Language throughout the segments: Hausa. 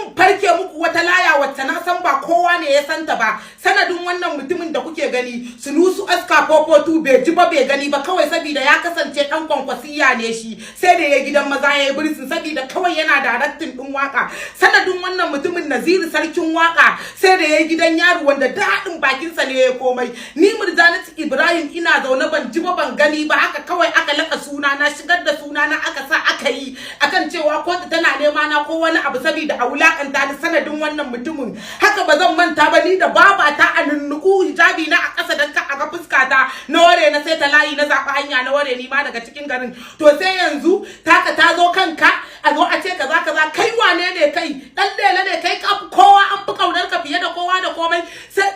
In farke muku wata laya wacce na san ba kowa ne ya santa ba. Sanadin wannan mutumin da kuke gani, Sunusu Aska Popotu, bai ji ba bai gani ba, kawai saboda ya kasance dan Kwankwasiya ne shi, sai da ya gidan maza ya yi birsin saboda kawai yana directing din waka. Sanadin wannan mutumin, Naziru Sarkin Waka, sai da ya gidan yaro wanda daɗin bakinsa ne ya komai. Ni Murjanatu Ibrahim ina zaune, ban ji ba ban gani ba, haka kawai aka laka suna na, shigar da suna na, aka sa aka yi akan cewa kotu tana nema na ko wani abu saboda a wulakanta ni. Sanadin wannan mutumin, haka ba zan manta ba, ni da babata a nunnuku, hijabi na a ƙasa dan ka a ga fuskata, na ware na sai ta layi, na zaɓi hanya, na ware ni ma daga cikin garin. To sai yanzu taka ta zo kanka, a zo a ce kaza kaza. Kai wane ne? Kai dan lele ne kai, ka kowa, an fi kaunar ka fiye da kowa da komai.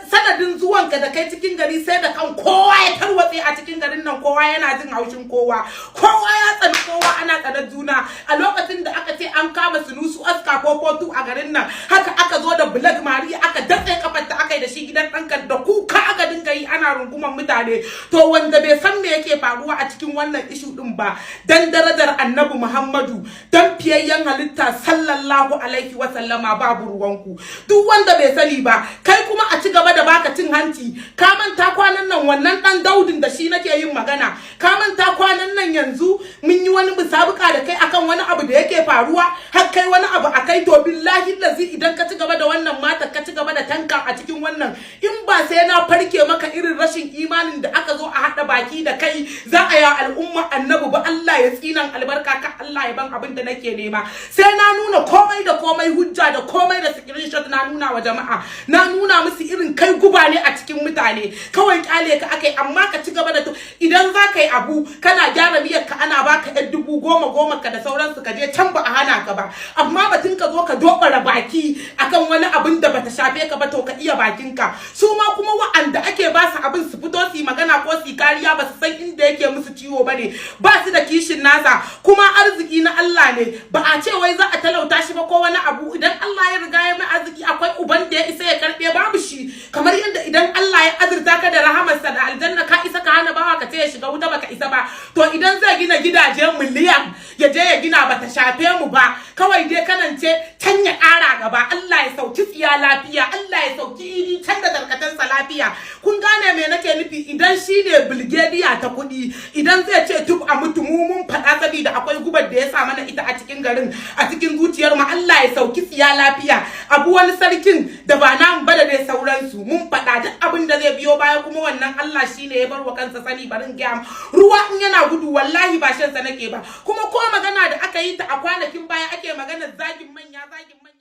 Sanadin zuwanka da kai cikin gari, sai da kan kowa ya tarwatse a cikin garin nan. Kowa yana jin haushin kowa, kowa ya tsani kowa, ana tsanar juna. A lokacin da aka ce an kama Sunusu Aska Popotu a garin nan, haka aka zo da Black Maria, aka datse kafar ta, aka yi da shi gidan ɗanka, da kuka aka dinga yi ana runguman mutane. To wanda bai san me yake faruwa a cikin wannan issue din ba, dan darajar Annabi Muhammadu, dan fiyayyen halitta sallallahu alaihi wa sallama, babu ruwanku. Duk wanda bai sani ba, kai kuma a ci gaba da baka cin hanci. Ka manta kwanan nan wannan dan Daudin da shi nake yin magana, ka manta kwanan nan yanzu mun yi wani musabuka da kai akan wani abu da yake faruwa, har kai wani abu akai. To billahi lazi, idan ka ci gaba da wannan mata, ka ci gaba da tanka a cikin wannan, in ba sai na farke maka irin rashin imanin da aka zo a haɗa baki da kai za a ya al'umma Annabi ba, Allah ya tsinan albarka ka, Allah ya ban abin da nake nema. Sai na nuna komai da komai, hujja da komai da screenshot, na nuna wa jama'a, na nuna musu irin kai guba ne a cikin mutane. Kawai kyale ka akai, amma ka ci gaba da to idan za ka yi abu, kana gyara miyar ka, ana baka yan 10,000 goma ka da sauransu, ka je can, ba a hana ka ba. Amma batun ka zo ka dobara baki akan wani abin da bata shafe ka ba, to ka iya bakinka. Su ma kuma wa'anda ake ba su abin su fito su yi magana ko su yi kariya, ba su san inda yake musu ciwo bane, ba su da kishin nasa. Kuma arziki na Allah ne, ba a ce wai za a talauta shi ba ko wani abu. Idan Allah ya riga ya mai arziki, akwai uban da ya isa ya karbe? Babu shi. Kamar yadda idan Allah ya azurta ka da rahamarsa da aljanna, ka isa ka hana bawa ka ce ya shiga wuta? Baka isa ba. To idan zai gina gidaje miliyan, ya je ya gina, bata shafe mu ba. Kawai dai kanance can ya ƙara gaba. Allah ya sauki tsiya lafiya, Allah ya sauki idi can da tarkacensa lafiya. Kun gane me nake nufi? Idan shi ne bilgediya ta kuɗi, idan zai ce tub a mutu, mu mun faɗa saboda akwai gubar da ya sa mana ita a cikin garin, a cikin zuciyar mu. Allah ya sauki tsiya lafiya, abu wani sarkin da ba namu ba da dai sauransu. Mun faɗa, duk abin da zai biyo baya kuma, wannan Allah shine ya bar wa kansa sani. Barin gaya, ruwa in yana gudu, wallahi ba shan sa nake ba. Kuma ko magana da aka yi ta a kwanakin baya, ake maganar zagin manya, zagin manya.